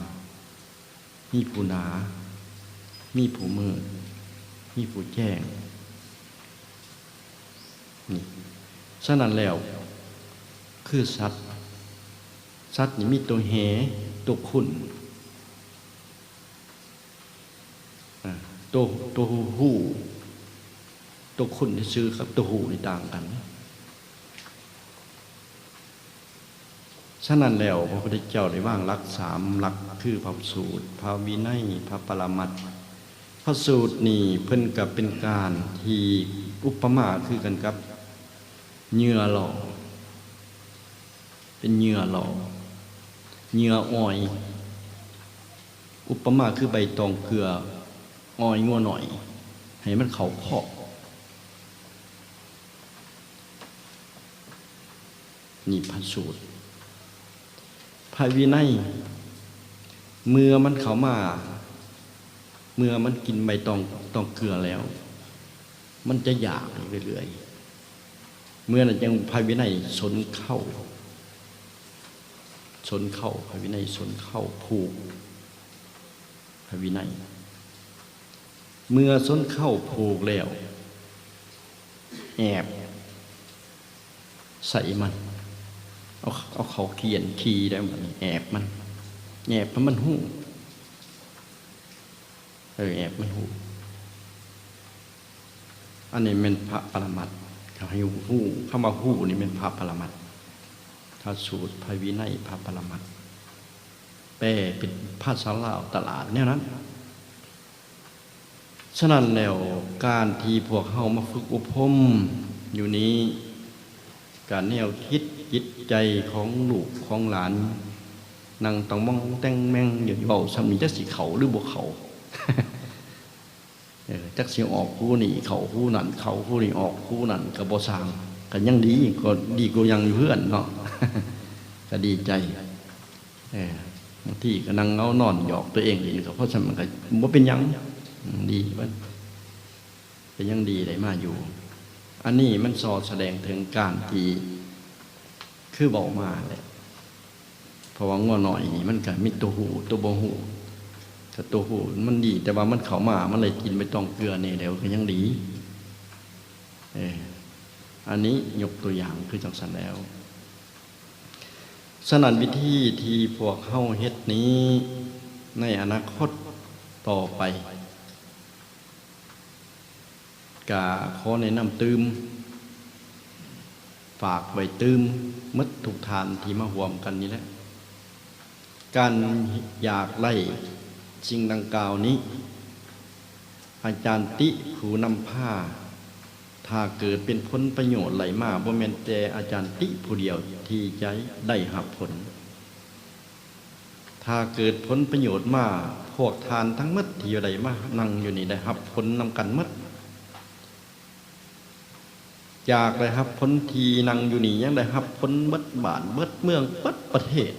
ມີຜູ້ໜາ ມີຜູ້ມືດ ມີຜູ້ແຈ້ງ ນີ້. ສະນັ້ນແລ້ວ ຄືສັດ ສັດນີ້ມີຕົວແຮ່ ຕົວຂຸ້ນ ອາ ຕົວ ຕົວຮູ້ ຕົວຂຸ້ນຊື່ໆກັບຕົວຮູ້ນີ້ຕ່າງກັນ. ສະນັ້ນແລ້ວ ພະພຸດທະເຈົ້າໄດ້ວາງຫຼັກສາມຫຼັກ ຄືພະສູດ ພະວິໄນ ພະປະລະມັດ. ພະສູດນີ້ເພິ່ນກໍເປັນການທີ່ອຸປະມາຄືກັນກັບເຫຍື່ອຫຼໍ່ ເປັນເຫຍື່ອຫຼໍ່ ເຫຍື່ອອອຍ ອຸປະມາຄືໃບຕອງເກືອ ອອຍງົວໜ້ອຍ ໃຫ້ມັນເຂົ້າຄອກ. ນີ້ພະສູດ. ພະວິໄນ ເມື່ອມັນເຂົ້າມາ ເມື່ອມັນກິນໃບຕອງ ຕອງເກືອແລ້ວ ມັນຈະຢາກເລື້ອຍໆ. ເມື່ອນັ້ນຈັ່ງພະວິໄນຊົນເຄົ້າ ຊົນເຄົ້າ ພະວິໄນຊົນເຄົ້າຜູກ ພະວິໄນ ເມື່ອຊົນເຄົ້າຜູກແລ້ວ ແອບໃສ່ມັນ ເອົາ ເອົາເຂົ້າກ້ຽນຂີ້ໄດ້ບັດນີ້ ແອບມັນ ແອບໃຫ້ມັນຮູ້ ເອີ ແອບມັນຮູ້. ອັນນີ້ແມ່ນພະປະລະມັດ ເຂົາໃຫ້ຮູ້ ຄຳວ່າຮູ້ນີ້ແມ່ນພະປະລະມັດ ພະສູດ ພະວິໄນ ພະປະລະມັດ ແປເປັນພາສາລາວຕະຫຼາດແນວນັ້ນ. ສະນັ້ນແລ້ວ ການທີ່ພວກເຮົາມາຝຶກອົບຮົມຢູ່ນີ້ ການແນວຄິດຈິດໃຈຂອງລູກຂອງຫຼານ ນັ່ງຕ້ອງມອງແຕ່ງແມງຢູ່ ເວົ້າສ່ຳນີ້ຈັກຊິເຂົ້າຫຼືບໍ່ເຂົ້າ ເອີ ຈັກຊິອອກຮູນີ້ເຂົ້າຮູນັ້ນ ເຂົ້າຮູນີ້ອອກຮູນັ້ນ ກໍບໍ່ຊ່າງ ກໍຍັງດີ ກໍດີກວ່າຍັງຢູ່ເຮືອນເນາະ ກໍດີໃຈ. ເອີ ບາງທີກໍນັ່ງເຫງົານອນຫຍອກຕົວເອງເອງ ກໍເພາະຊັ້ນມັນກໍບໍ່ເປັນຫຍັງ ອືມ ດີເບິດ ກໍຍັງດີໄດ້ມາຢູ່. ອັນນີ້ມັນສ່ອສະແດງເຖິງການທີ່ ຄືເວົ້າມາແຫຼະ ເພາະວ່າງົວນ້ອຍນີ້ມັນກໍມີຕົວຮູ້ ຕົວບໍ່ຮູ້ ກໍຕົວຮູ້ມັນດີ ແຕ່ວ່າມັນເຂົ້າມາ ມັນໄດ້ກິນໃບຕອງເກືອແດ່ແລ້ວ ກໍຍັງດີ. ເອີ ອັນນີ້ຍົກຕົວຢ່າງຄືຈັ່ງຊັ້ນແລ້ວ. ສະນັ້ນ ວິທີທີ່ພວກເຮົາເຮັດນີ້ ໃນອະນາຄົດຕໍ່ໄປ ກະຂໍແນະນຳຕື່ມ ຝາກໄວ້ຕື່ມໝົດທຸກທ່ານທີ່ມາຮ່ວມກັນນີ້ແຫຼະ. ການຢາກໄດ້ສິ່ງດັ່ງກ່າວນີ້ ອາຈານຕິຜູ້ນຳພາ ຖ້າເກີດເປັນຜົນປະໂຫຍດໄຫຼມາ ບໍ່ແມ່ນແຕ່ອາຈານຕິຜູ້ດຽວທີ່ຈະໄດ້ຮັບຜົນ. ຖ້າເກີດຜົນປະໂຫຍດມາ ພວກທ່ານທັງໝົດທີ່ຢູ່ໄດ້ມານັ່ງຢູ່ນີ້ໄດ້ຮັບຜົນນຳກັນໝົດ. ຈາກໄດ້ຮັບຜົນທີ່ນັ່ງຢູ່ນີ້ ຍັງໄດ້ຮັບຜົນເບິດບ້ານເບິດເມືອງເບິດປະເທດ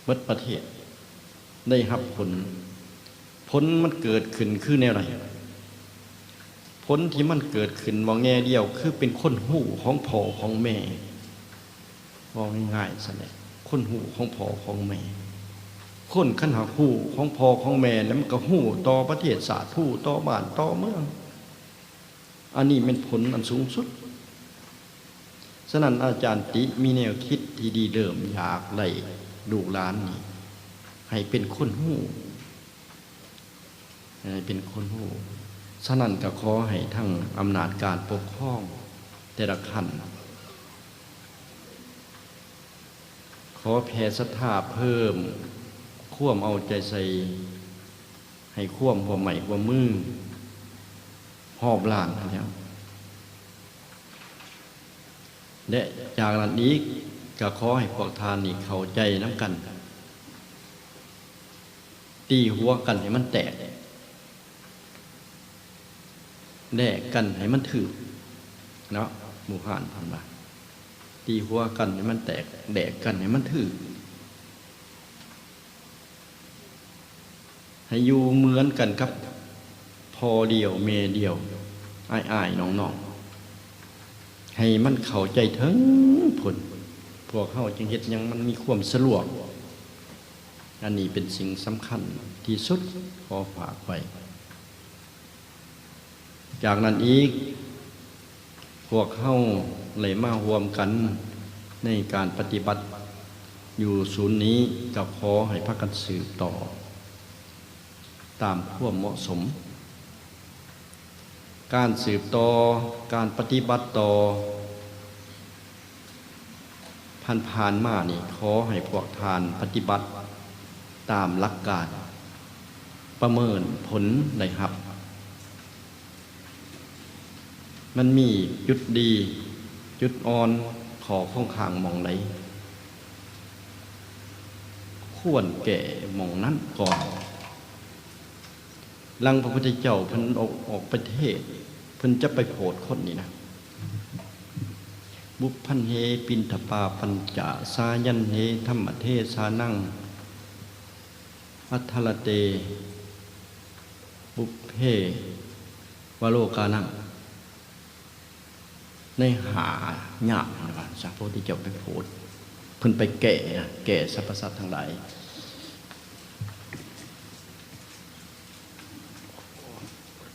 ເບິດປະເທດໄດ້ຮັບຜົນ. ຜົນມັນເກີດຂຶ້ນຄືແນວໃດ? ຜົນທີ່ມັນເກີດຂຶ້ນເວົ້າແງ່ດຽວ ຄືເປັນຄົນຮູ້ຂອງພໍ່ຂອງແມ່. ເວົ້າງ່າຍໆຊັ້ນແຫຼະ ຄົນຮູ້ຂອງພໍ່ຂອງແມ່. ຄົນຄັນຫາກຮູ້ຂອງພໍ່ຂອງແມ່ແລ້ວ ມັນກໍຮູ້ຕໍ່ປະເທດຊາດ ຮູ້ຕໍ່ບ້ານຕໍ່ເມືອງ. ອັນນີ້ແມ່ນຜົນອັນສູງສຸດ. ສະນັ້ນ ອາຈານຕິມີແນວຄິດທີ່ລິເລີ່ມຢາກໄດ້ລູກຫຼານນີ້ໃຫ້ເປັນຄົນຮູ້ ໃຫ້ເປັນຄົນຮູ້. ສະນັ້ນກໍຂໍໃຫ້ທັງອຳນາດການປົກຄອງແຕ່ລະຂັ້ນ ຂໍແຜ່ສັດທາເພີ່ມຄວາມເອົາໃຈໃສ່ ໃຫ້ຄວາມຮ່ວມໄມ້ຮ່ວມມືຮອບດ້ານຫັ້ນແຫຼ້ວ ແລະ ຈາກນັ້ນອີກ ກໍຂໍໃຫ້ພວກທ່ານນີ້ເຂົ້າໃຈນຳກັນ ຕີຫົວກັນໃຫ້ມັນແຕກ ແລກກັນໃຫ້ມັນຖືກເນາະ. ບູຮານເພິ່ນວ່າ ຕີຫົວກັນໃຫ້ມັນແຕກ ແລກກັນໃຫ້ມັນຖືກ. ໃຫ້ຢູ່ເໝືອນກັນກັບພໍ່ດຽວແມ່ດຽວ ອ້າຍໆນ້ອງໆ ໃຫ້ມັນເຂົ້າໃຈເຖິງພຸ້ນ ພວກເຮົາຈຶ່ງເຮັດຫຍັງມັນມີຄວາມສະດວກ. ອັນນີ້ເປັນສິ່ງສຳຄັນທີ່ສຸດ ຂໍຝາກໄວ້. ຈາກນັ້ນອີກ ພວກເຮົາໄດ້ມາຮ່ວມກັນໃນການປະຕິບັດຢູ່ສູນນີ້ ກໍຂໍໃຫ້ພາກັນສືບຕໍ່ຕາມຄວາມເໝາະສົມ. ການສືບຕໍ່ ການປະຕິບັດຕໍ່ ຜ່ານໆມານີ້ ຂໍໃຫ້ພວກທ່ານປະຕິບັດຕາມຫຼັກການປະເມີນຜົນໄດ້ຮັບ. ມັນມີຈຸດດີ, ຈຸດອ່ອນ, ຂໍ້ຄົງຄ້າງໝ່ອງໃດ ຄວນແກ້ໝ່ອງນັ້ນກ່ອນ. ຫຼັງພະພຸດທະເຈົ້າເພິ່ນອອກ, ອອກໄປເທດ, ເພິ່ນຈະໄປໂຜດຄົນນີ້ນະ, ບຸບພັນເຫ ປິນທະປາປັນຈະ ສາຍັນເຫ ທຳມະເທສານັງ ອັດຖະລະເຕ ບຸບເພ ວະໂລການັງ. ໃນຫ້າຍາມນີ້ວ່າ ພະພຸດທະເຈົ້າໄປໂຜດ, ເພິ່ນໄປແກ້ນະ, ແກ້ສັບພະສັດທັງຫຼາຍ.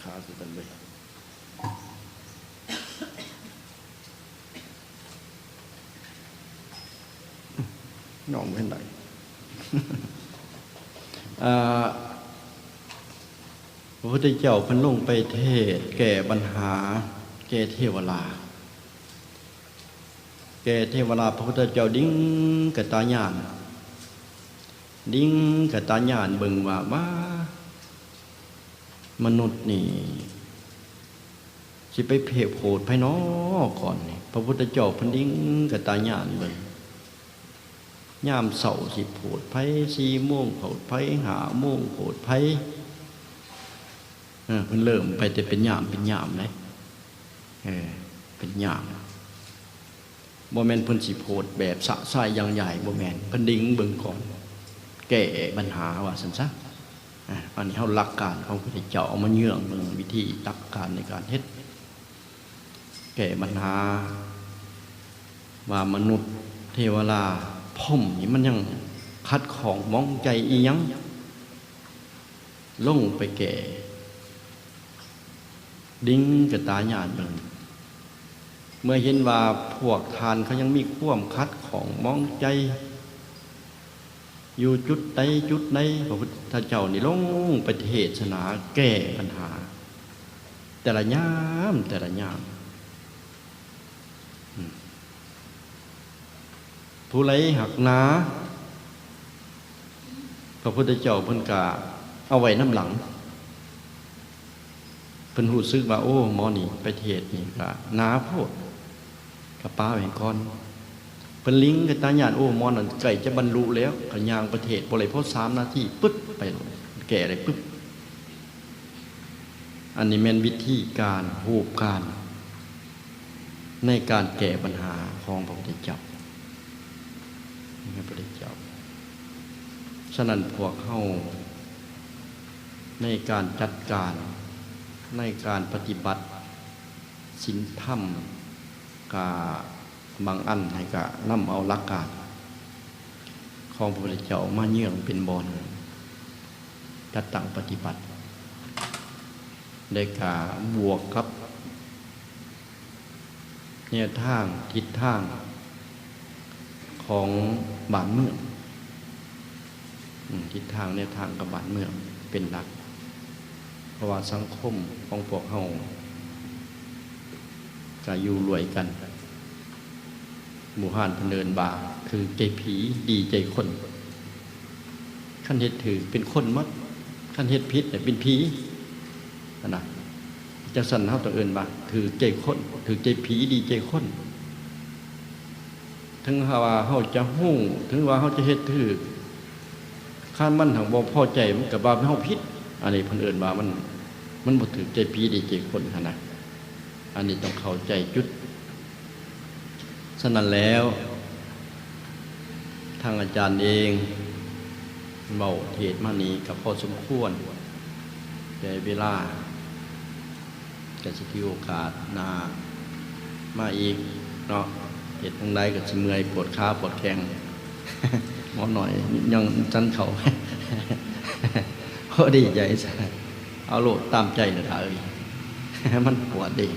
ຂາຄືກັນເວີຍ. ນ້ອງເຫັນໄດ້ ເອີ ພະພຸດທະເຈົ້າເພິ່ນລົງໄປເທດແກ້ບັນຫາແກ່ເທວະລາ, ແກ່ເທວະລາ ພະພຸດທະເຈົ້າດິງກະຕາຍານ, ດິງກະຕາຍານເບິ່ງວ່າ ວ່າ ມະນຸດນີ້ ຊິໄປເພ ໂຜດໃຜນໍກ່ອນນີ້. ພະພຸດທະເຈົ້າເພິ່ນດິງກະຕາຍານເບິ່ງ, ຍາມເຊົ້າຊິໂຜດໃຜ, ສີ່ໂມງໂຜດໃຜ, ຫ້າໂມງໂຜດໃຜ. ເອີ ເພິ່ນເລີ່ມໄປແຕ່ເປັນຍາມເປັນຍາມເດ້, ເອີ ເປັນຍາມ. ບໍ່ແມ່ນເພິ່ນຊິໂພດແບບຊະຊາຍຢ່າງໃຫຍ່, ບໍ່ແມ່ນ, ເພິ່ນດິງເບິ່ງກ່ອນ, ແກ້ບັນຫາວ່າຊັ້ນຊະ. ອາ ອັນນີ້ເຮົາຫຼັກການຂອງພະພຸດທະເຈົ້າເອົາມາເຍືອງເບິ່ງວິທີຫຼັກການໃນການເຮັດ, ແກ້ບັນຫາວ່າມະນຸດ ເທວະລາ ພົມນີ້ ມັນຍັງຂັດຂ້ອງໝອງໃຈອີ່ຫຍັງ. ລົງໄປແກ້, ດິງກະຕາຍານເບິ່ງ. ເມື່ອເຫັນວ່າພວກທ່ານເຂົາຍັງມີຄວາມຂັດຂ້ອງໝອງໃຈຢູ່ຈຸດໃດຈຸດໃດ, ພະພຸດທະເຈົ້ານີ້ລົງໄປເທດສະໜາແກ້ບັນຫາແຕ່ລະຍາມ, ແຕ່ລະຍາມ. ຜູ້ໃດຫາກໜາ ພະພຸດທະເຈົ້າເພິ່ນກະເອົາໄວ້ນຳຫຼັງ, ເພິ່ນຮູ້ສຶກວ່າ ໂອ້ ໝໍນີ້ໄປເທດນີ້ກະໜາໂພດ, ກະປະໄວ້ກ່ອນ. ເພິ່ນລິງກະຕາຍານ, ໂອ້ ໝໍນັ້ນໃກ້ຈະບັນລຸແລ້ວ, ກະຍ່າງໄປເທດບໍ່ໄດ້ພໍສາມນາທີ ປຶບ ໄປໂລດ, ແກ້ໄດ້ປຶບ. ອັນນີ້ແມ່ນວິທີການ, ຮູບການ ໃນການແກ້ບັນຫາຂອງພະພຸດທະເຈົ້າ, ພະພຸດທະເຈົ້າ. ສະນັ້ນພວກເຮົາໃນການຈັດການ, ໃນການປະຕິບັດສິນທຳ, ກະບາງອັນໃຫ້ກະນຳເອົາຫຼັກການຂອງພະພຸດທະເຈົ້າມາເຍືອງເປັນບ່ອນຈັດຕັ້ງປະຕິບັດ, ແລະກະບວກກັບ ແນວທາງ, ທິດທາງຂອງບ້ານເມືອງ, ອືມ, ທິດທາງ, ແນວທາງກັບບ້ານເມືອງເປັນຫຼັກ, ເພາະວ່າສັງຄົມຂອງພວກເຮົາກະຢູ່ລວຍກັນ. ບູຮານເພິ່ນເອີ້ນວ່າ ຖືກໃຈຜີ ດີໃຈຄົນ. ຄັນເຮັດຖືກເປັນຄົນໝົດ, ຄັນເຮັດຜິດເປັນຜີຫັ້ນນະ. ຈັ່ງຊັ້ນເຮົາຕ້ອງເອີ້ນວ່າຖືກໃຈຄົນ, ຖືກໃຈຜີດີໃຈຄົນ. ເຖິງວ່າເຮົາຈະຮູ້, ເຖິງວ່າເຮົາຈະເຮັດຖືກ, ຄັນມັນຫາກບໍ່ພໍໃຈ, ມັນກໍວ່າເຮົາຜິດ. ອັນນີ້ເພິ່ນເອີ້ນວ່າມັນ, ມັນບໍ່ຖືກໃຈຜີດີໃຈຄົນຫັ້ນນະ. ອັນນີ້ຕ້ອງເຂົ້າໃຈຈຸດ. ສະນັ້ນແລ້ວ ທາງອາຈານເອງເວົ້າເທດມານີ້ກໍພໍສົມຄວນ, ແຕ່ເວລາກໍຊິຖືໂອກາດໜ້າມາອີກເນາະ. ເຮັດຈັ່ງໃດກໍຊິເມື່ອຍປວດຂາປວດແຂ້ງ, ໝໍນ້ອຍຍັງສັນເຂົ້າ ໂອ້ ດີໃຈຊະ. ເອົາໂລດຕາມໃຈນະທ່າເອີຍ, ມັນປວດເດ້.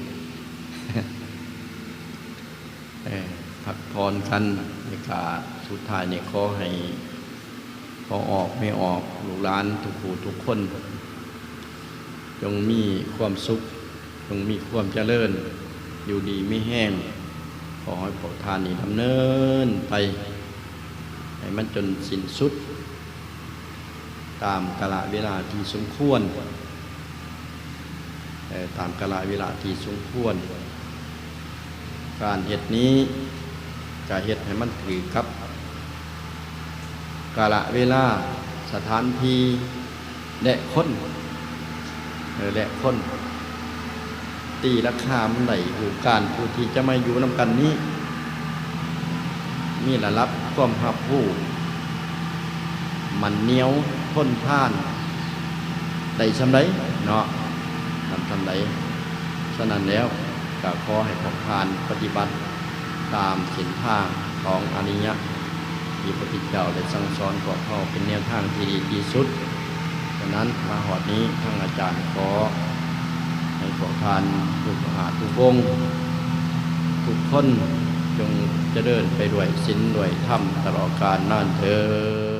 ເອີ ພັກຜ່ອນກັນ, ແລ້ວກະສຸດທ້າຍນີ້ຂໍໃຫ້ພໍ່ອອກແມ່ອອກ, ລູກຫຼານທຸກຜູ້ທຸກຄົນ ຈົ່ງມີຄວາມສຸກ, ຈົ່ງມີຄວາມຈະເລີນ, ຢູ່ດີມີແຮງ. ຂໍໃຫ້ພວກທ່ານນີ້ດຳເນີນໄປໃຫ້ມັນຈົນສິ້ນສຸດ ຕາມກາລະເວລາທີ່ສົມຄວນ, ເອີ ຕາມກາລະເວລາທີ່ສົມຄວນ. ການເຮັດນີ້ກະເຮັດໃຫ້ມັນຖືກກັບກາລະເວລາ, ສະຖານທີ່ ແລະ ຄົນ, ເອີ ແລະ ຄົນ. ຕີລາຄາມັນໄດ້ ໂອກາດຜູ້ທີ່ຈະມາຢູ່ນຳກັນນີ້ ມີລະດັບຄວາມຮັບຮູ້ໝັ້ນໜຽວທົນທານໄດ້ສ່ຳໃດເນາະ, ນຳສ່ຳໃດ. ສະນັ້ນແລ້ວ ກໍຂໍໃຫ້ພວກທ່ານປະຕິບັດຕາມເສັ້ນທາງຂອງອະລິຍະ ທີ່ພະພຸດທະເຈົ້າໄດ້ສັ່ງສອນພວກເຮົາເປັນແນວທາງທີ່ດີທີ່ສຸດ. ສະນັ້ນ ມາຮອດນີ້ ທາງອາຈານຂໍໃຫ້ພວກທ່ານທຸກພະຫາດທຸກວົງ ທຸກຄົນ ຈົ່ງຈະເລີນໄປດ້ວຍສິນດ້ວຍທຳຕະຫຼອດການນານເທີ້ນ.